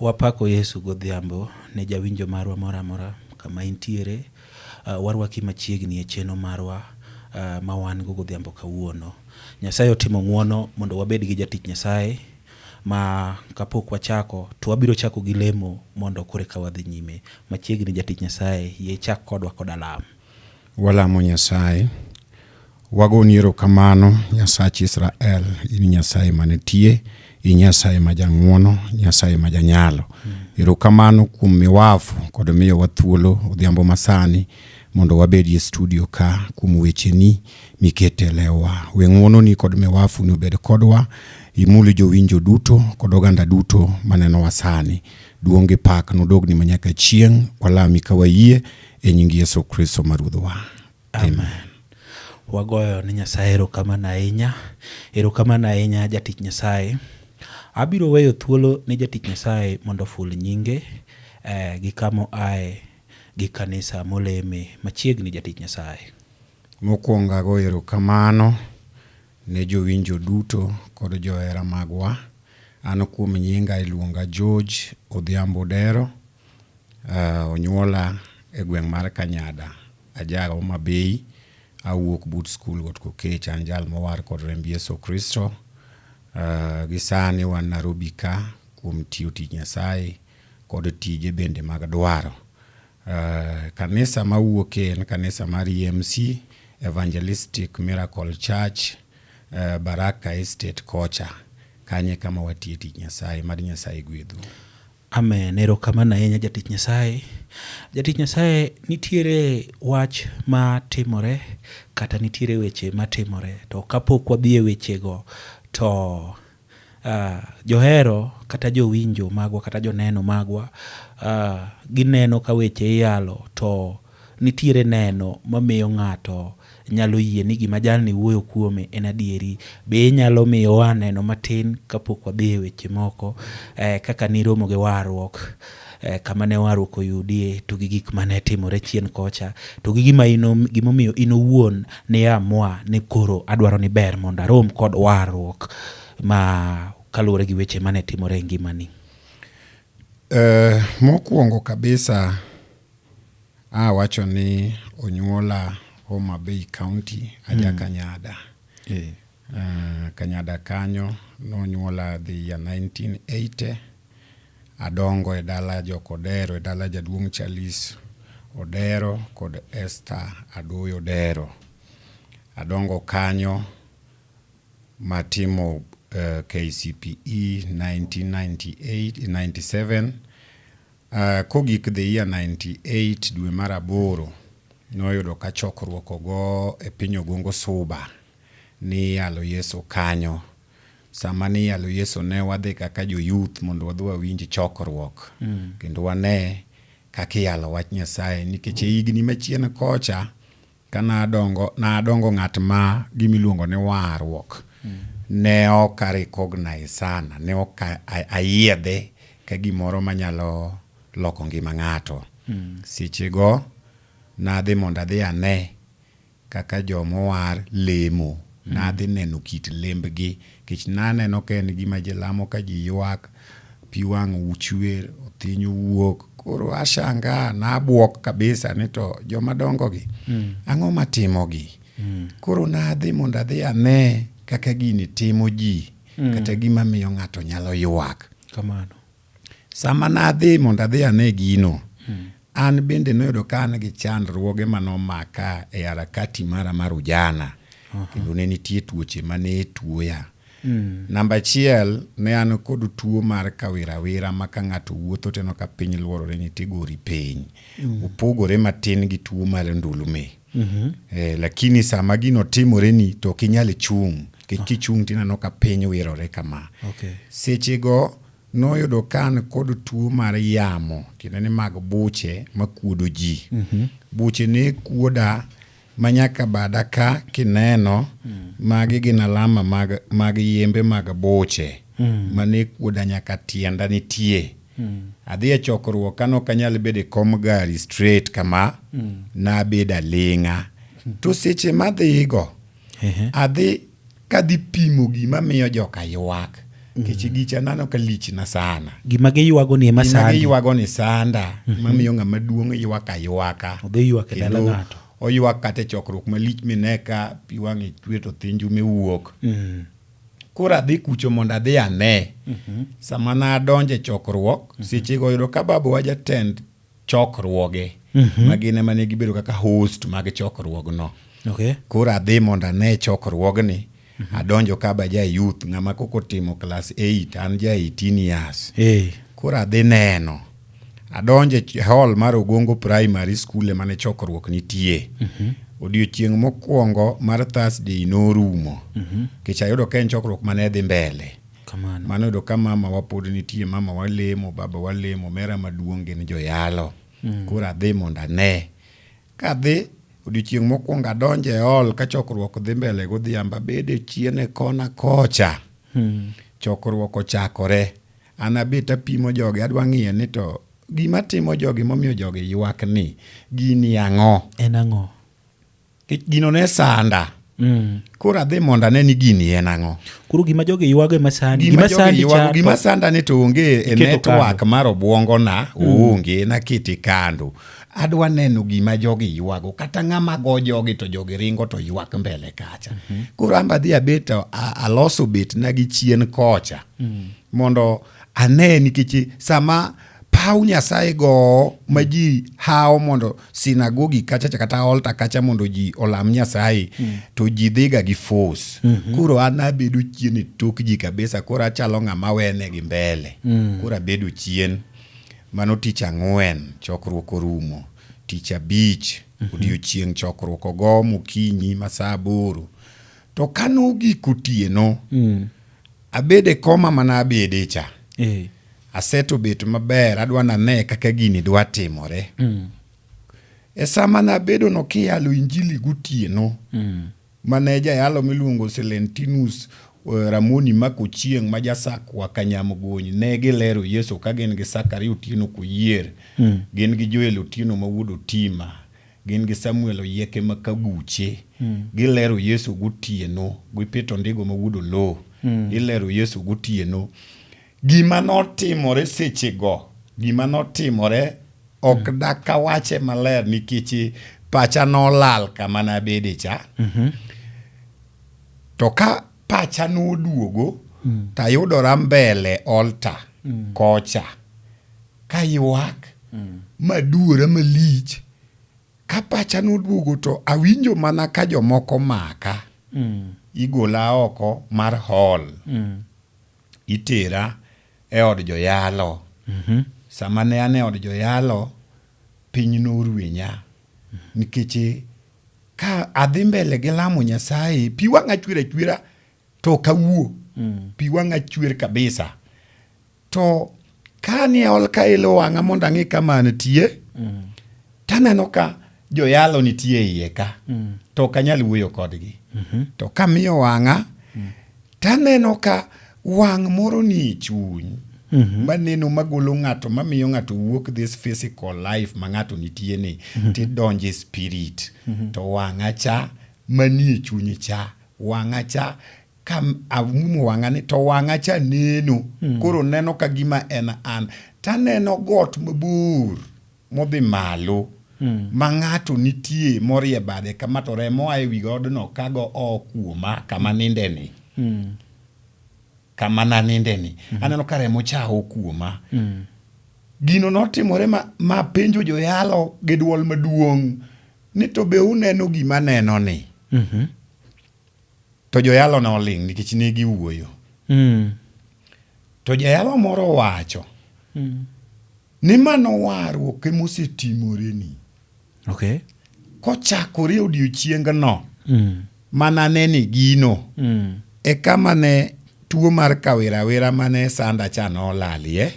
Wapako Yesu godhiambo ne jawinjo marwa moro amora kama intiere. Warwaki machiegni e cheno marwa ma wan go godhiambo kawuono. Nyasaye otimo ng'uono mondo wabed gi jatich Nyasaye ma kapok wachako to wabiro chako gi lemo mondo koro eka wadhi nyime. Machiegni jatich Nyasaye, yie ichak kodwa koda lamo. Walamo Nyasaye. Wagoni erokamano Nyasach Israel, in Nyasaye manitie, in Nyasaye ma jang'wono, Nyasaye ma janyalo. Erokamano kuom miwafu kod miyowa thuolo odhiambo masani mondo wabedie e studio ka kuom wecheni mikete e lewwa. We ng'wononi kod miwafuni obed kodwa, imul jowinjo duto kod oganda duto manenowa sani. Duong' gi pak nodogni manyaka chieng', walami ka wayie e nying Yesu Kristo ma Ruodhwa. Amen. Wagoyo ne Nyasaye erokamano ahinya. Erokamano ahinya jatich Nyasaye. Abiro weyo thuolo ne jatich Nyasaye mondo oful nyinge eh, gi kama oaye gi kanisa moleme machiegni jatich Nyasaye. Mokwongo ago erokamano ne jowinjo duto kod johera magwa. An kuom nyinga iluonga George Odhiambo Odero. Onyuola e gweng' mar Kanyada, aja Homa Bay, awuok but skul Got Kokech, an jal mowar kod remb Yesu Kristo. Gi sani wan Nairobi ka kuom tiyo tich Nyasaye kod tije bende mag dwaro. Kanisa mawuoke en kanisa mar EMC, Evangelistic Miracle Church, Baraka Estate kocha. Kanyo e kama watiye tich Nyasaye. Mad Nyasaye gwedhu. Amen. Erokamano ahinya jatich Nyasaye. Jatich Nyasaye, nitiere wach ma timore kata nitiere weche matimore to kapok wadhi e wechego to johero kata jowinjo magwa kata joneno magwa gineno ka weche iyalo to nitiere neno mamiyo ng'ato nyalo yie ni gima jalni wuoyo kuome en adieri. Be inyalo miyowa neno matin kapok wadhi e weche moko kaka niromo gi warruok, kama ne warruok oyudie to gi gik mane timore chien kocha to gi gima in gimomiyo in owuon ni amua ni koro adwaro ni ber mondo arom kod warruok ma kaluwore gi weche mane timore e ngimani. Mokwongo kabisa awacho ni onyuola Homa Bay County, aja Kanyada. Kanyada kanyo nonyuola the year 1980. Adongo e dala Jokodero, e dala jaduong' Charles Odero kod Esther Adoyo Odero. Adongo kanyo matimo KCPE 1998, 97. Kogik the year 98 dwe mar aboro noyudo ka chokruok ogo e piny Ogongo Suba ni iyalo Yesu kanyo. Sama ni iyalo Yesu ne wadhi kaka jo youth mondo wadhi wawinj chokruok kendo wane kaka iyalo wach Nyasaye nikech e higni machien kocha Ka nadongo, nadongo ng'at ma gimiluongo ni warruok ne ok a recognize sana, ne ok ayiedhe ka gimoro manyalo loko ngima ng'ato. Sechego nadhi mondo adhi ane kaka jomowar lemo. Nadhi neno kit lembgi nikech naneno ka en gima ji lamo ka ji ywak, pi wang' chwer, othiny wuok. Koro ashangaa, nabuok kabisa ni to joma dongo gi ang'o matimogi? Koro nadhi mondo adhi ane kaka gini timo ji kata gima miyo ng'ato nyalo ywak. Kamano. Sama nadhi mondo adhi ane gino, an bende noyudo ka an gi chandruoge manomaka e harakati mara mar ujana. Kendo ne nitie tuoche mane tuoya. Namba achiel, ne an kod tuo mar kawirawira ma ka ng'ato wuotho tineno ka piny luorore ni tigori piny. Opogore matin gi tuo mar ndulme. Lakini sama gino timoreni to ok inyal chung'. Nikech kichung' tineno ka piny wirore kama. Sechego noyudo ka an kod tuo mar yamo, tiende ni mag buche makuodo ji. Buche ne kuoda ma nyaka bada ka kineno, magi gin alama mag yembe mag buche mane kuoda nyaka tienda nitie. Adhi e chokruok ka nok anyal bedo e kom gari straight kama, nabedo aling'a. To seche madhigo, adhi kadhi pimo gima miyo joka ywak. Nikech gicha aneno ka lichna sana. Gima giywago ni ema Gima sandi. giywago ni sanda mamiyo ng'ama duong' ywak aywaka. Odhi ywak e dala Kendo ng'ato. Oywak kata e chokruok malich mine ka pi wang'e chwer to thinjume wuok. Koro adhi kucho mondo adhi ane. Sama nadonjo e chokruok, sechego oyudo ka babawa jatend chokruoge ma gin ema ne gibedo kaka host mag chokruogno. Okay. Koro adhi mondo ane chokruogni. Adonjo ka ba ja youth ng'ama koko otimo class 8 an ja 18 years. Koro adhi neno. Adonjo e hall mar Ogongo Primary School ema ne chokruok nitie. Odiochieng' mokwongo mar Thursday norumo. Nikech ayudo ka en chokruok mane dhi mbele. Kamano. Mano oyudo ka mama wa pod nitie, mama wa lemo, baba wa lemo, omera maduong' gin joyalo. Koro adhi mondo ane. Kadhi, odiochieng' mokwongo adonjo e hall ka chokruok dhi mbele godhiambo, abedo e chien e kona kocha. Chokruok ochakore. An abet apimo jogi, adwa ng'iyo ni to gima timo jogi momiyo jogi ywak ni, gini ang'o? En ang'o? Nikech gino ne sanda. Koro adhi mondo ane ni gini en ang'o. Koro gima jogi ywago ema sandi. Gima Gima jogi sandi ywago, cha gima to- sanda ni to onge e Iketo network kando. mar obuongona, oonge, nakete kando. Adwa neno gima jogi ywago, kata ng'ama go jogi to jogi ringo to ywak mbele kacha. Koro an be adhi abet to aloso betna gi chien kocha. Mondo ane nikech sama paw Nyasaye go ma ji hawo mondo sinagogi kacha cha kata altar kacha mondo ji olam Nyasaye to ji dhiga gi force. Koro an abedo chien e tok ji kabisa, koro achalo ng'ama wene gi mbele. Koro abedo chien. Mano tich ang'wen chokruok orumo. Tich abich odiochieng' chokruok ogo mokinyi ma saa aboro. To kanogik otieno, abedo e koma mana abede cha. Aseto bet maber, adwa nane kaka gini dwa timore. E sama nabedo no kiyalo injili gotieno, mane jayalo miluongo Selentinus Ramoni Makochieng' ma jasakwa Kanyamgony ne gilero Yesu ka gin gi Zakaria Otieno Koyier, gin gi Joel Otieno ma wuod Otima, gin gi Samuel Oyieke ma Kaguche, gilero Yesu gotieno, gi Peter Ondigo ma wuod Oloo, ilero Yesu gotieno. Gima notimore sechego, gima notimore ok dakawache maler nikech pacha nolal kama nabede cha. To ka pacha noduogo, tayudora mbele altar kocha kaywak maduora malich. Ka pacha noduogo to awinjo mana ka jomoko maka. Igola oko mar hall. Itera e od joyalo. Sama ne an e od joyalo, piny norwenya. Nikech ka adhi mbele gi lamo Nyasaye, pi wang'a chwer achwera to ok awuo. Pi wang'a chwer kabisa. To ka anie hall ka elo wang'a mondo ang'i kama antie, taneno ka joyalo nitie iye ka. To ok anyal wuoyo kodgi. To kamiyo wang'a, taneno ka wang' moro ni e chuny. Maneno magolo ng'ato, mamiyo ng'ato wuok this physical life ma ng'ato nitie ni, tidonjo e spirit. To wang'a cha manie chuny cha, wang'a cha ka aumo wang'a ni to wang'a cha neno. Koro neno ka gima en an. Taneno got mabor modhi malo. Ma ng'ato nitie morie bade kama to remo a e wi godno kago oo kuoma kama ninde ni. Kama naninde ni. Aneno ka remo cha oo kuoma. Gino notimore ma penjo joyalo gi duol maduong' ni to be uneno gima aneno ni? To joyalo noling' nikech ne giwuoyo. To jayalo moro owacho ni mano warruok ema osetimoreni. Kochakore odiochiengno mananene gino, e kama ne tuo mar kawirawira mane sanda cha nolalie.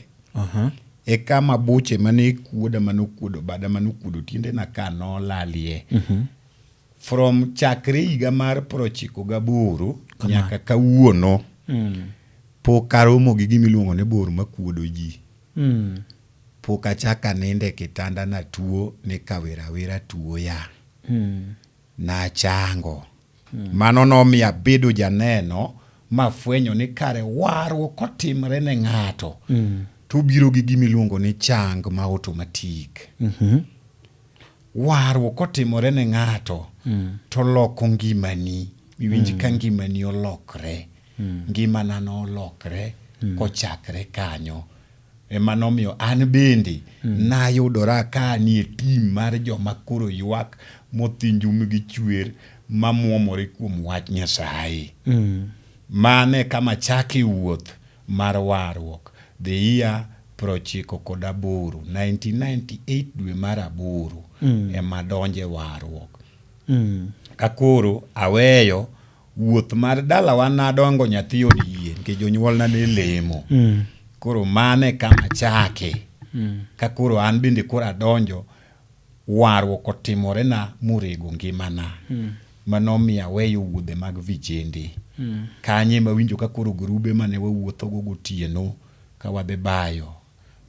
E kama buche mane kuoda manokuodo bada manokuodo tiendena ka nolalie. From chakre higa mar 98 nyaka kawuono, pok aromo gi gima iluongo ni bor makuodo ji. Pok achako anindo e kitanda natuo ni kawirawira tuoya. Nachango. Mano nomiyo abedo janeno Mafwenyo ni kare warruok kotimre ne ng'ato to obiro gi gima iluongo ni chang ma automatic. Warruok kotimore ne ng'ato to loko ngimani. Iwinj ka ngimani olokre. Ngimana nolokre kochakre kanyo. Ema nomiyo an bende nayudora ka anie team mar joma koro ywak mothinj umgi chwer mamuomore kuom wach Nyasaye. Mano e kama achake wuoth mar warruok. The year 98, 1998 dwe mar aboro ema adonje warruok. Ka koro aweyo wuoth mar dalawa nadongo nyathi od yie nikech jonyuolna ne lemo. Koro mano e kama achake. Ka koro an bende koro adonjo warruok otimorena morego ngimana. Mano omiyo aweyo wuodhe mag vijende. Kanyo ema awinjo ka koro grube mane wawuothogo gotieno ka wadhi bayo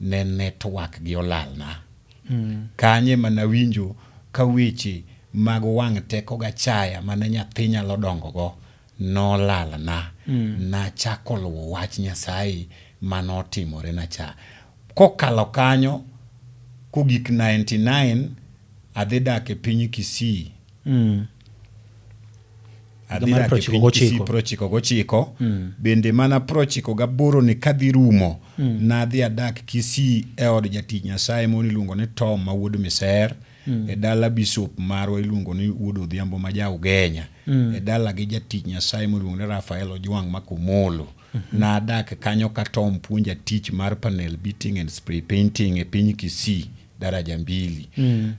ne network gi olalna. Kanyo ema nawinjo ka weche mag wang' teko gachaya mane nyathi nyalo dongogo nolalna. Nachako luwo wach Nyasaye manotimorena cha. Kokalo kanyo, kogik 99 adhi dak e piny Kisii. Adhi Higa mar dak e piny Kisii 99. 99. Bende mana 98 ni kadhi rumo, nadhi adak Kisii e od jatich Nyasaye moro iluongo ni Tom ma wuod Miser. E dala bishop marwa iluongo ni Wuod Odhiambo ma ja Ugenya. E dala gi jatich Nyasaye miluongo ni Rafael Ojwang' ma Komolo. Nadak kanyo ka Tom puonja tich mar panel beating and spray painting e piny Kisii daraja mbili.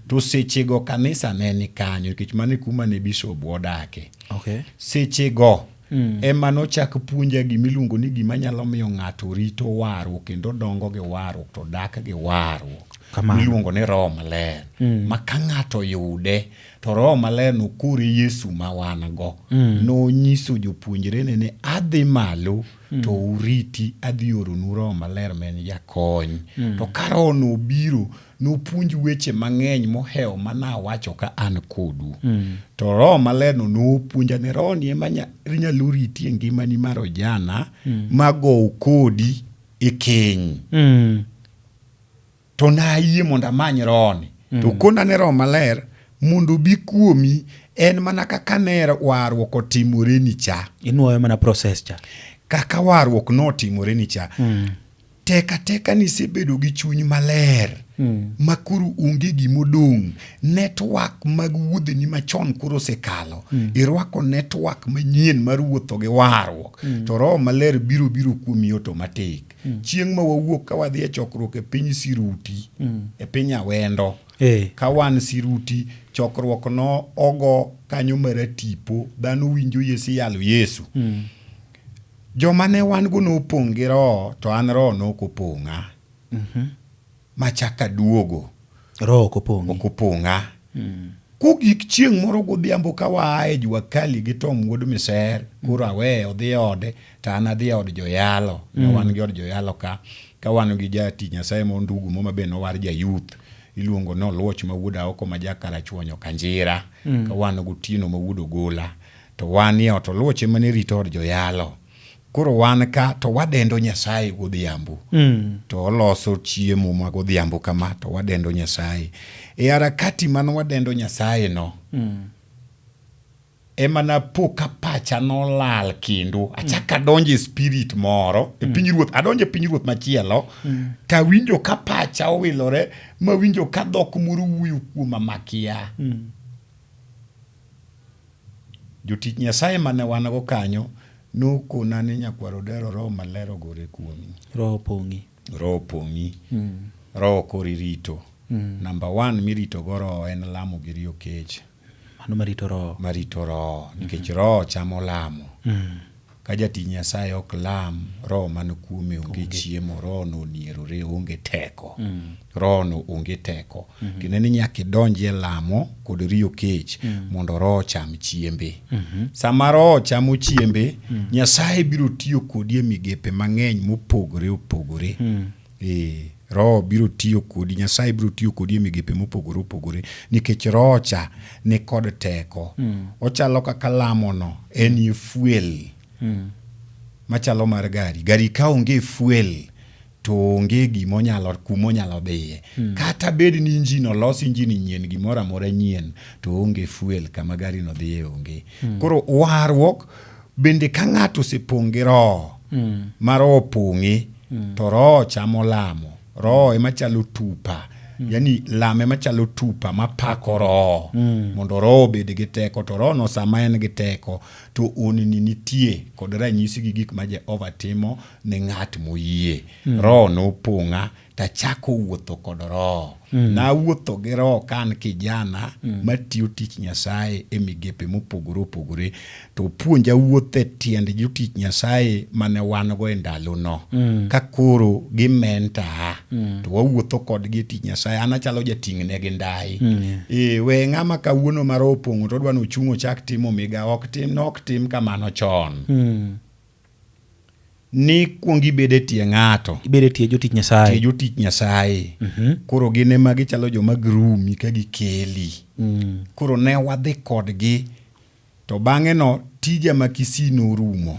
To sechego kanisa ne ni kanyo nikech mano e kuma ne bishop odake. Okay. Sechego ema nochak puonja gimiluongo ni gima nyalo miyo ng'ato rito warruok kendo dongo gi warruok to dak gi warruok. Kamano. Miluongo ni Roho Maler. Ma ka ng'ato yude to Roho Maler no kore Yesu ma wan go. Nonyiso jopuonjrene ni adhi malo to uriti adhi oronu Roho Maler ma en jakony. To ka Roho no obiro nopuonj weche mang'eny mohewo mana awacho ka an kodu. To Roho Maler no nopuonja ni Roho ni ema nyalo riti e ngimani mar ojana ma gow kodi e keny. To nayie mondo amany Roho ni. To kona ni Roho Maler mondo obi kuomi en mana kaka ne warruok otimoreni cha. Inuoyo mana process cha. Kaka warruok notimoreni cha. Teka teka ni isebedo gi chuny maler ma koro onge gimodong'. Network mag wuodheni machon koro osekalo. Irwako network manyien mar wuotho gi warruok. To Roho Maler biro biro kuomi automatic. Chieng' ma wawuok ka wadhi e chokruok e piny Siruti, e piny Awendo, ka wan Siruti, chokruok no ogo kanyo maratipo, dhano winjo Yesu iyalo Yesu. Joma ne wan go nopong' gi Roho, to an Roho nok opong'a. Machak aduogo. Roho ok opong'i. Ok opong'a. Kogik chieng' moro godhiambo ka waa e jua kali gi Tom wuod Miser, koro aweye odhi e ode, to an adhi e od joyalo. Ne wan gi od joyalo ka, ka wan gi jatich Nyasaye moro ndugu mo ma be nowar ja youth, iluongo ni Oluoch ma wuod Aoko ma ja Karachuonyo Kanjira, ka wan gotieno ma wuod Ogola. To wan e ot Oluoch ema ne rito od joyalo. Koro wan ka to wadendo Nyasaye godhiambo. To oloso chiemo ma godhiambo kama to wadendo Nyasaye. E harakati man wadendo Nyasaye no, ema napo ka pacha nolal kendo achak adonjo e spirit moro e piny ruoth adonjo e piny ruoth machielo tawinjo ka pacha owilore mawinjo ka dhok moro wuoyo kuoma makia. Jotich Nyasaye mane wan go kanyo nokona ni nyakwar Odero Roho Maler ogore kuomi. Roho opong'i. Roho opong'i. Roho koro irito. Number one mirito go Roho en lamo gi riyo kech. Mano marito Roho. Marito Roho nikech Roho chamo lamo. Ka jatich Nyasaye ok lam, Roho man kuome onge chiemo, Roho no onierore, oonge teko. Roho no onge teko. Tiende ni nyaka idonji e lamo kod riyo kech mondo Roho ocham chiembe. Sama Roho chamo chiembe, Nyasaye biro tiyo kodi e migepe mang'eny mopogore opogore. Roho biro tiyo kodi, Nyasaye biro tiyo kodi e migepe mopogore opogore nikech Roho cha ni kod teko. Ochalo kaka lamono, en e fuel. Machalo mar gari. Gari ka onge fuel to onge gima onyalo kuma onyalo dhiye. Kata bed ni injin olos injin nyien gimoro amora nyien to oonge fuel kama gari no dhiye onge. Koro warruok bende ka ng'ato osepong' gi roho ma roho opong'e to roho chamo lamo. Roho ema chalo tupa. Yani lamo ema chalo tupa mapako roho mondo roho obed gi teko to roho no sama en gi teko to honni nitie kod ranyisi gi gik ma Jehova timo ne ng'at moyie. Roho nopong'a tachako wuotho kod roho. Nawuotho gi roho ka an kijana matiyo tich Nyasaye e migepe mopogore opogore to opuonja wuotho e tiend jotich Nyasaye mane wan go e ndalono. Ka koro gi mentor to wawuotho kodgi e tich Nyasaye an achalo jating'negi ndai. Ee, we ng'ama kawuono ma roho opong'o to odwa ni ochung' ochak timo migawo ok tim nok tim kamano chon. Ni kuong ibed e tie ng'ato. Ibed e tie jotich Nyasaye. Tie jotich Nyasaye. Koro gin ema gichalo joma grumi ka gikeli. Koro ne wadhi kodgi to bang'e no tija ma Kisii norumo.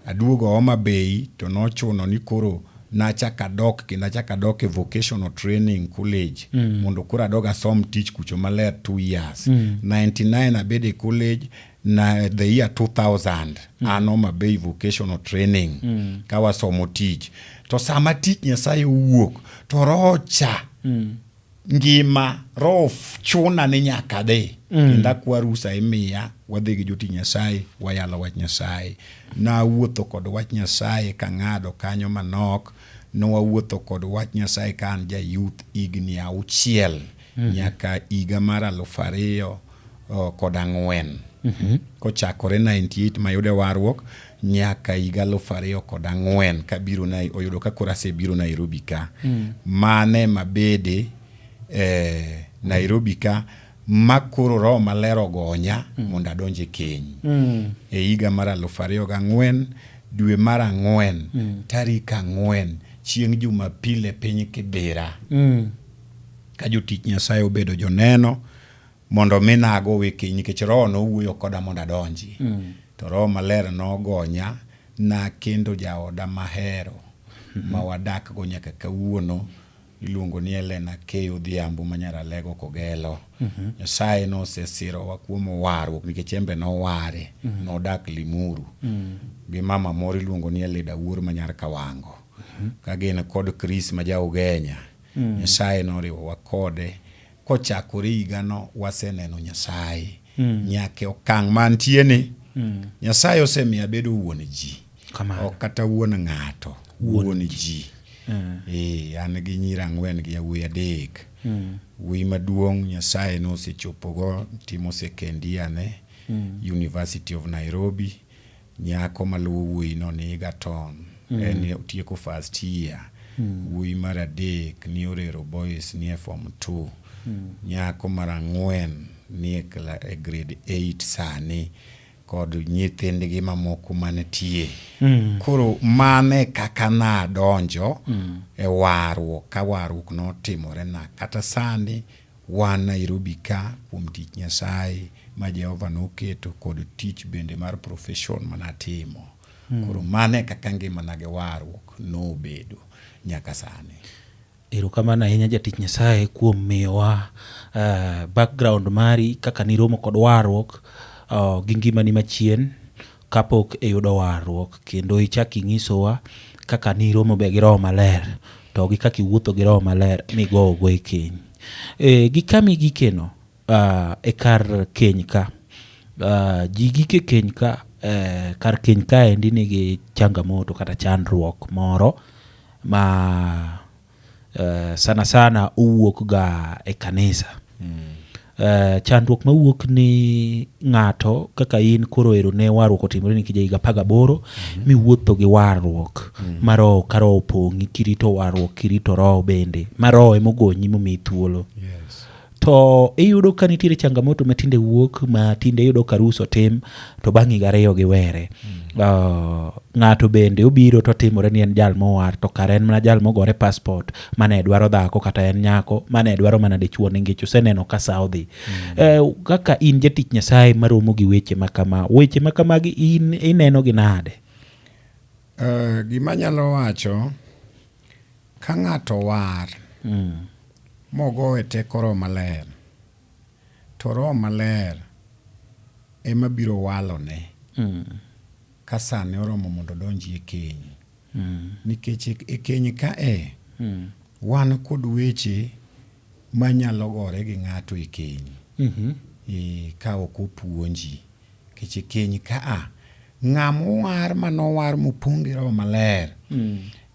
Aduogo Homa Bay to nochuno ni koro nachak adok kendo achak adok e vocational training college mondo koro adog asom tich kucho maler 2 years. 99 abedo e college na the year 2000 an Homa Bay vocational training ka wasomo tich. To sama tich Nyasaye owuok to roho cha ngima roho chuna ni nyaka adhi kendo akwa rusa imiya wadhi gi jotich Nyasaye wayalo wach Nyasaye. Nawuotho kod wach Nyasaye kang'ado kanyo manok nowawuotho kod wach Nyasaye ka an ja youth higni auchiel nyaka higa mar aluf ariyo kod ang'wen. Kochakore 98 mayude warruok nyaka higa aluf ariyo kod ang'wen kabiro na oyudo ka koro asebiro Nairobi ka. Mane mabede Nairobi ka ma koro roho maler ogonya mondo adonj e keny. E higa mar aluf ariyo gang'wen dwe mar ang'wen tarik ang'wen chieng' Jumapil e piny Kibera. Ka jotich Nyasaye obedo joneno mondo mi nago we keny nikech roho nowuoyo koda mondo adonji. To roho maler nogonya nakendo jaoda mahero ma wadak go nyaka kawuono iluongo ni Elena K Odhiambo ma nyar Alego Kogelo. Nyasaye nosesirowa kuom warruok nikech en be noware nodak Limuru gi mama moro iluongo ni Elida Wuor ma nyar Kawango ka gin kod Chris ma ja Ugenya. Nyasaye noriwowa kode kochakore higano waseneno Nyasaye nyaka e okang' mantie ni Nyasaye osemiyo abedo wuon ji ok kata wuon ng'ato wuon ji. Ee, an gi nyiri ang'wen gi yawuoyi adek. Wuoyi maduong' Nyasaye nosechopogo timo second year ne University of Nairobi. Nyako maluwo wuoyi no ni Egerton en otieko first year. Wuoyi mar adek ni Orero Boys ni e form 2. Nyako mar ang'wen ni e e grade 8 sani kod nyithindgi mamoko mantie. Koro mane kaka nadonjo e warruok ka warruok notimore na kata sani wan Nairobi ka kuom tich Nyasaye ma Jehova noketo kod tich bende mar profession manatimo. Koro mane kaka ngimana gi warruok nobedo nyaka sani. Erokamano ahinya jatich Nyasaye kuom miyowa background mari kaka niromo kod warruok gi ngimani machien kapok iyudo warruok kendo ichak inyisowa kaka niromo be gi roho maler to gi kaka iwuotho gi roho maler migowogo e keny. Gi kama igikeno e kar keny ka, ji gik e keny ka, kar keny kaendi nigi changamoto kata chandruok moro ma sana sana owuok ga e kanisa. Chandruok mawuok ni ng'ato kaka in koro ero ne warruok otimore ni kija higa apar gaboro miwuotho gi warruok ma roho ka roho opong'i kirito warruok kirito roho bende ma roho emogonyi momiyi thuolo. To iyudo ka nitiere changamoto ma tinde wuok ma tinde iyudo ka arus otim to bang' higa ariyo giwere. Ng'ato bende obiro to timore ni en jal mowar to kare en mana jal mogore passport mane dwaro dhako kata en nyako mane dwaro mana dichuo nikech oseneno ka sa odhi. Kaka in jatich Nyasaye maromo gi weche ma kama, weche ma kamagi in ineno gi nade? Gima anyalo wacho, ka ng'ato war mogo e teko Roho Maler, to Roho Maler ema biro walone ka sane oromo mondo odonji e keny. Nikech e keny kae, wan kod weche manyalo gore gi ng'ato e keny. Ka ok opuonji. Nikech e keny kaa, ng'ama owar manowar mopong' gi Roho Maler,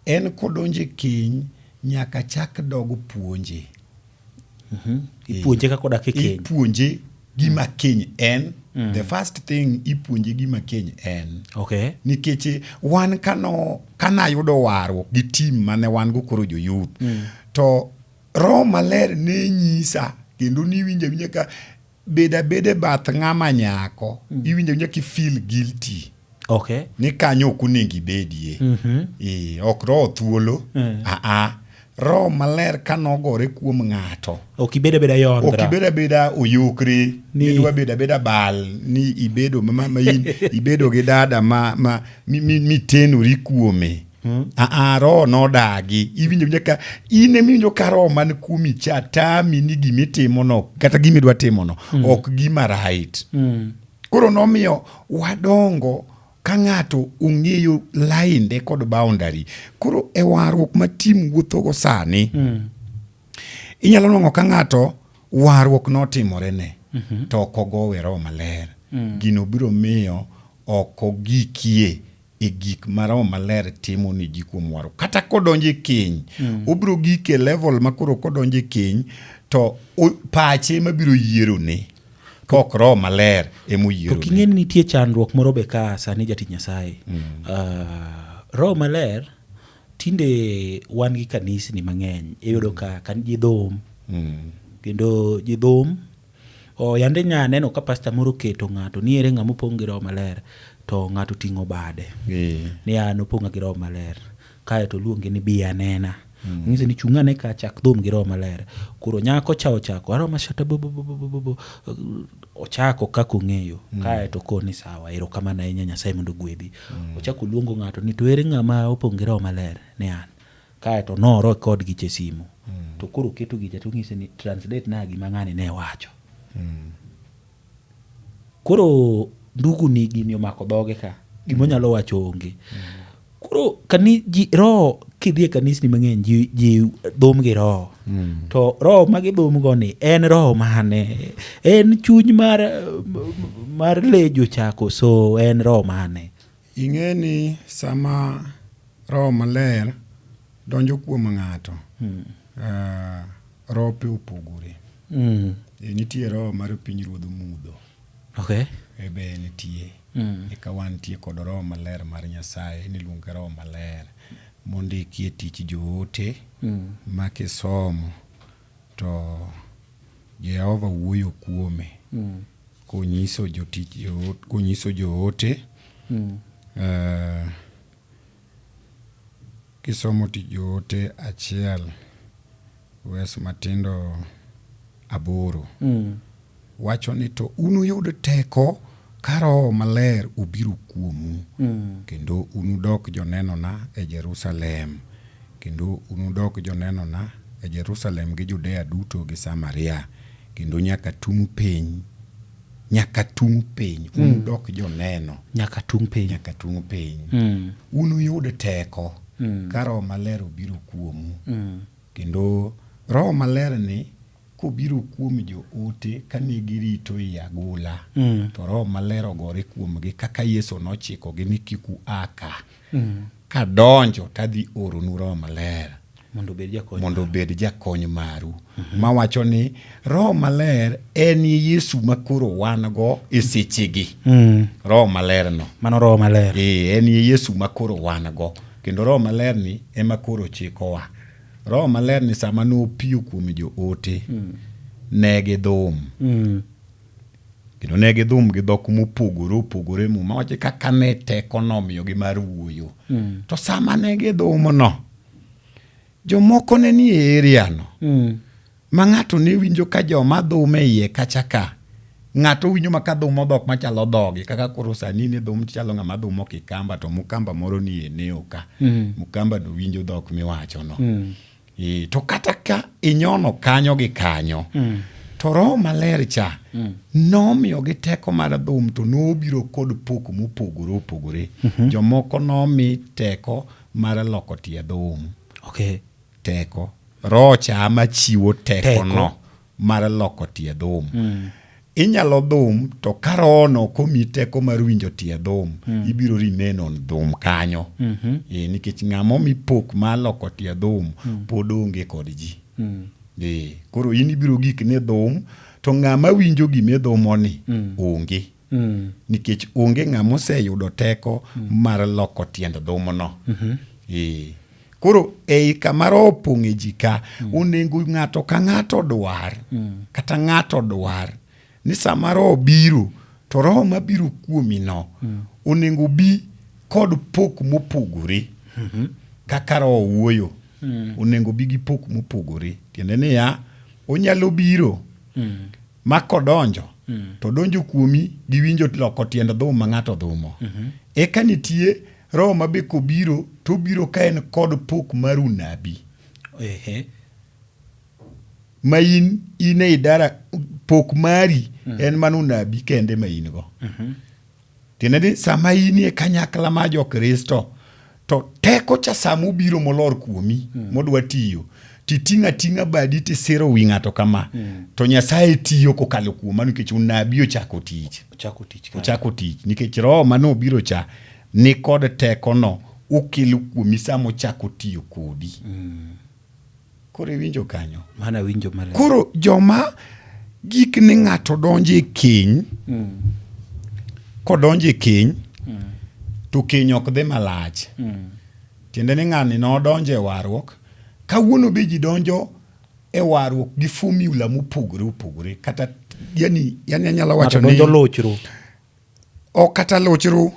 en kodonjo e keny nyaka chak dog puonje. Ipuonje kaka odak e keny. Ipuonje gima keny en. The first thing ipuonje gima keny en. Okay. Nikech wan kano kanayudo warruok gi team mane wan go koro jo youth to Roho Maler ne nyisa kendo niwinjo awinja ka bed abeda e bath ng'ama nyako iwinjo awinja ki feel guilty Okay. ni kanyo ok onego ibedie. Ok roho thuolo. Aa, Roho Maler kanogore kuom ng'ato Ok ibed abeda yondra. Ok ibed abeda oyukri ni idwa bedo abeda bal ni ibedo ma, ma in ibedo gi dada ma, ma mitenori kuome. Aa, roho nodagi. Iwinjo awinja ka in ema iwinjo ka roho man kuomi cha tami ni gimitimono kata gimidwa timono ok gima right. Koro nomiyo wadongo ka ng'ato ong'eyo lainde kod boundary. Koro e warruok ma tim wuothogo sani, inyalo nwang'o ka ng'ato warruok notimorene to ok ogowe Roho Maler. Gino biro miyo ok ogikie e gik ma Roho Maler timo ne ji kuom warruok. Kata kodonjo e keny, obiro gik e level ma koro kodonjo e keny to pache ema biro yierone. Ka ok Roho Maler ema To oyierone. king'e ni nitie chandruok moro be ka sani jatich Nyasaye. Roho Maler tinde wan gi kanisni mang'eny. Iyudo ka kan ji dhum. Kendo ji dhum. O, yande nya neno ka pasta moro oketo ng'ato ni ere ng'ama opong' gi Roho Maler to ng'ato oting'o bade. Ni an opong'a gi Roho Maler. Kae to oluonge ni bi anena. Onyise ni chung' ane ka chak dhum gi Roho Maler. Koro nyako cha ochako Roho mashata bo bo bo bo bo bo. Ochako kaka ong'eyo. Kae to okone sawa erokamano ahinya Nyasaye mondo ogwedhi. Ochako oluongo ng'ato ni to ere ng'ama opong' gi Roho Maler? Ni an. Kae to no record gicha e simu. To koro oketo gicha to onyise ni translate na gima ng'ani ne wacho. Koro ndugu ni gini omako dhoge ka. Gima onyalo wacho onge. Koro kani ji roho kidhi e kanisni mang'eny ji, ji dhum gi roho. To roho ma gidhum go ni en roho mane? En chuny mar mar lejo cha koso en roho mane? Ing'e ni sama Roho Maler donjo kuom ng'ato, rope opogore. Nitie roho mar pinyruodh mudho. Okay. E be nitie. Eka wantie kod Roho Maler mar Nyasaye, en iluonge Roho Maler mondiki e Tich Joote ma kisomo to Jehova wuoyo kuome konyiso jotich konyiso joote kisomo Tich Joote achiel wes matindo 8 wacho ni to unuyud teko ka Roho Maler obiro kuomu kendo unudok jonenona e Jerusalem kendo unudok jonenona e Jerusalem gi Judea duto gi Samaria kendo nyaka tung' piny nyaka tung' piny unudok joneno Nyaka tung' piny. nyaka tung' piny unuyud teko ka Roho Maler obiro kuomu kendo Roho Maler ni kobiro kuom joote kane girito i agola to Roho Maler ogore kuomgi kaka Yesu nochikogi ni kik ua ka kadonjo tadhi oronu Roho Maler Mondo obed jakony. mondo obed jakony maru mawacho ni Roho Maler en Yesu makoro wan go e sechegi Roho Maler no Mano Roho Maler. En Yesu makoro wan go kendo Roho Maler ni ema koro chikowa. Roho Maler ni sama nopiyo kuom joote ne gidhum kendo ne gidhum gi dhok mopogore opogore. Muma wacho kaka ne teko nomiyogi mar wuoyo to sama ne gidhumno jomoko ne nie area no ma ng'ato ne winjo ka joma dhum e iye kacha ka Ng'ato winjo ma ka dhumo dhok machalo dhogi kaka koro sani ni dhum chalo ng'ama dhumo kikamba to mukamba moro ni e neo ka. Mukamba no winjo dhok miwacho no. E, to kata ka inyono kanyo gi kanyo to roho maler cha nomiyogi teko mar dhum to nobiro kod pok mopogore opogore. Jomoko nomi teko mar loko tie dhum. Okay. Teko. Roho cha ama chiwo teko Teko. no mar loko tie dhum. Inyalo dhum to ka roho no ok omiyi teko mar winjo tie dhum, ibiro remain on dhum kanyo. Eh, nikech ng'ama omi pok mar loko tie dhum pod onge kod ji. Eh, koro in ibiro gik ni dhum to ng'ama winjo gima idhumoni onge. Nikech onge ng'ama oseyudo teko mar loko tiend dhumno. Eh. Koro ei kama roho opong'e ji ka, onego ng'ato ka ng'ato dwar, kata ng'ato dwar ni sama roho biro, to roho mabiro kuomi no, onego bi kod pok mopogore. Kaka roho wuoyo, onego bi gi pok mopogore. Tiende niya, onyalo biro ma kodonjo to donjo kuomi gi winjo loko tiend dhum ma ng'ato dhumo. Eka nitie Roho ma be kobiro to obiro ka en kod pok mar unabi. Ehe. Ma in in e idara pok mari en mana unabi kende ma in go. Tiende ni sama in e kanyakla mar jo-Kristo to teko cha sama obiro molor kuomi modwa tiyo titing'o ating'a badi tisiro wi ng'ato kama to Nyasaye tiyo kokalo kuom mano nikech unabi ochako tich. Ochako tich kanyo. Ochako tich nikech roho mane obiro cha ni kod tekono okelo kuomi sama ochako tiyo kodi. Koro iwinjo kanyo. Mano awinjo maler. Koro joma gik ni ng'ato donjo e keny, kodonjo e keny, to keny ok dhi malach. Tiende ni ng'ani nodonjo e warruok, kawuono be ji donjo e warruok gi formula mopogore opogore kata yani, yani anyalo wacho Ng'ato ni donjo lochru. ok kata lochru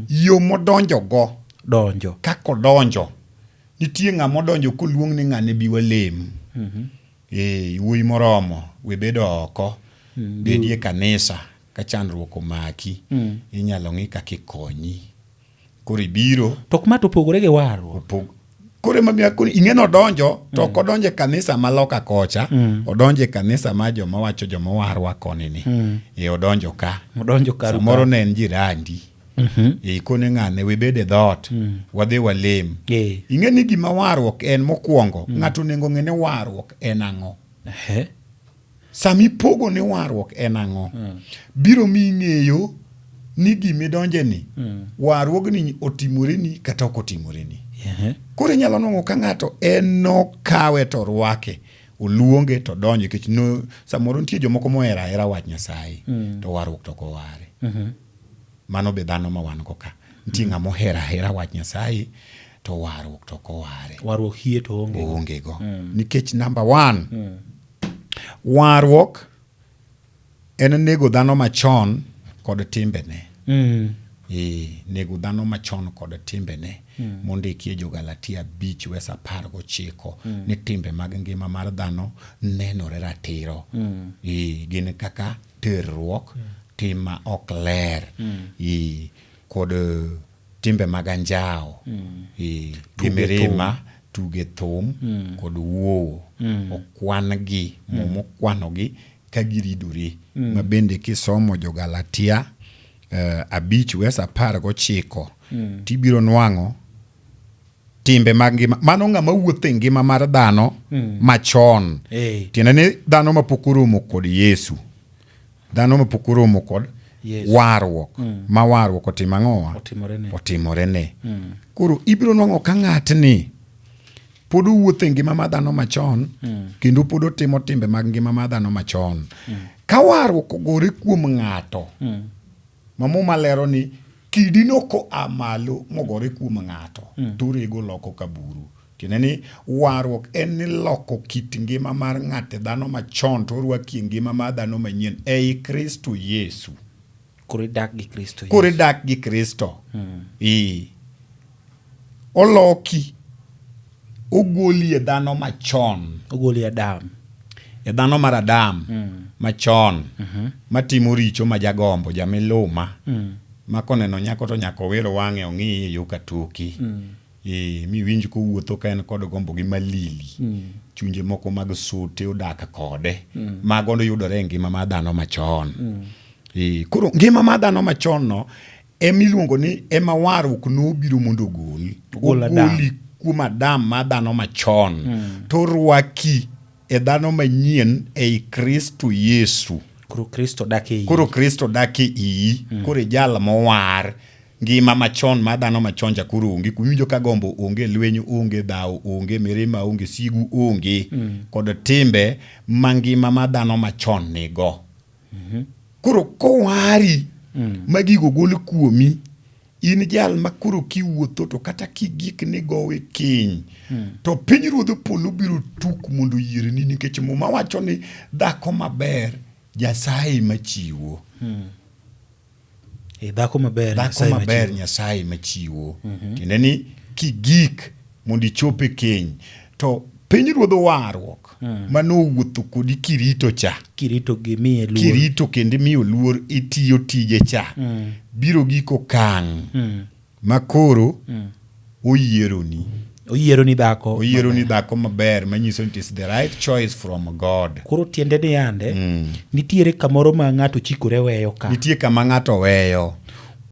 yo modonjo go Donjo. kaka odonjo nitie ng'ama odonjo koluong ni ng'ane bi walem eh wuoyi moromo we bedo oko bedie kanisa ka chandruok omaki inyalo ng'i kaka ikonyi Koro ibiro. To ma to opogore gi warruok. Opog koro ema miyo koro ing'e ni odonjo to ok odonjo e kanisa ma loka kocha odonjo e kanisa ma joma wacho joma owarwa koni ni e odonjo ka Odonjo karu samoro ka. ne en jirandi e ikone ng'ane we bed e dhoot wadhi walem Eh. ing'e ni gima warruok en mokwongo ng'ato onego ng'e ni warruok en ang'o Ehe. Sama ipogo ni warruok en ang'o, biro miyi ng'eyo ni gima idonje ni, warruogni otimoreni kata ok otimoreni. Koro inyalo nwang'o ka ng'ato en nokawe to orwake, oluonge to odonjo nikech no, samoro nitie jomoko mohero ahera wach Nyasaye to warruok to ok oware. Mano be dhano ma wan go ka. Nitie ng'ama ohero ahera wach Nyasaye to warruok to ok oware. Warruok hie to onge go. Oonge go. Nikech number one, Warruok en nego dhano machon kod timbene. Ee, nego dhano machon kod timbene mondiki e Jo-Galatia abich wes 19 ni timbe mag ngima mar dhano nenore ratiro. Ee, gin kaka terruok, tim ma ok ler, ee, kod timbe mag anjawo, gi mirima, tuge thum kod wuowo. Okwan-gi, Muma okwanogi ka giridore. Ma bende kisomo Jo-Galatia abich wes 19 tibiro nwang'o timbe mag ngima. Mano ng'ama wuotho e ngima mar dhano machon. Tiende ni dhano mapok oromo kod Yesu. Dhano mapok oromo kod Yesu. warruok ma warruok otimo ang'owa? Otimorene. Otimorene. Koro ibiro nwang'o ka ng'atni pod owuotho e ngima mar dhano machon kendo pod otimo timbe mag ngima mar dhano machon. Ka warruok ogore kuom ng'ato ma Muma lero ni kidino koa malo mogore kuom ng'ato to orego loko ka buru. Tiende ni warruok en ni loko kit ngima mar ng'ato e dhano machon to orwaki e ngima mar dhano manyien ei Kristo Yesu. Koro idak gi Kristo Yesu. Koro idak gi Kristo. Ee. Oloki, ogoli e dhano machon. Ogoli e Adam. E dhano mar Adam machon matimo richo ma jagombo, jamiluma ma koneno nyako to nyaka owir wang'e ong'iye e yo katoke. Miwinj kowuotho ka en kod gombo gi malili. Chunje moko mag sote odak kode. Mago yudore e ngima mar dhano machon. Koro ngima mar dhano machon no emiluongo ni ema warruok nobiro mondo ogol. Ogol Adam. Ogoli kuom Adam mar dhano machon to rwaki e dhano manyien ei Kristo Yesu. Koro Kristo dak e iyi. Koro Kristo dak e iyi. Koro ijal mowar. Ngima machon mar dhano machon cha koro onge. Kuwinjo ka gombo onge, lweny onge, dhawo onge, mirima onge, sigu onge, kod timbe ma ngima mar dhano machon nigo. Koro kowari ma gigo gol kuomi, in jal ma koro kiwuotho to kata kigik ni gowe kiny, to pinyruodh polo biro tuk mondo oyierni, nikech Muma wacho ni dhako maber Nyasaye machiwo. Dhako maber Dhako Nyasaye maber machiwo. Nyasaye machiwo. Tiende ni kigik mondo ichop e keny to pinyruodh warruok manowuotho kodi kirito cha, Kirito gi miye luor. Kirito kendo imiyo luor, itiyo tije cha, biro giko kang' ma koro oyieroni. Oyiero ni dhako. Oyiero ni dhako maber manyiso ni it is the right choice from God. Koro tiende ni yande nitiere kamoro ma ng'ato chikore weyo ka. Nitie kama ng'ato weyo.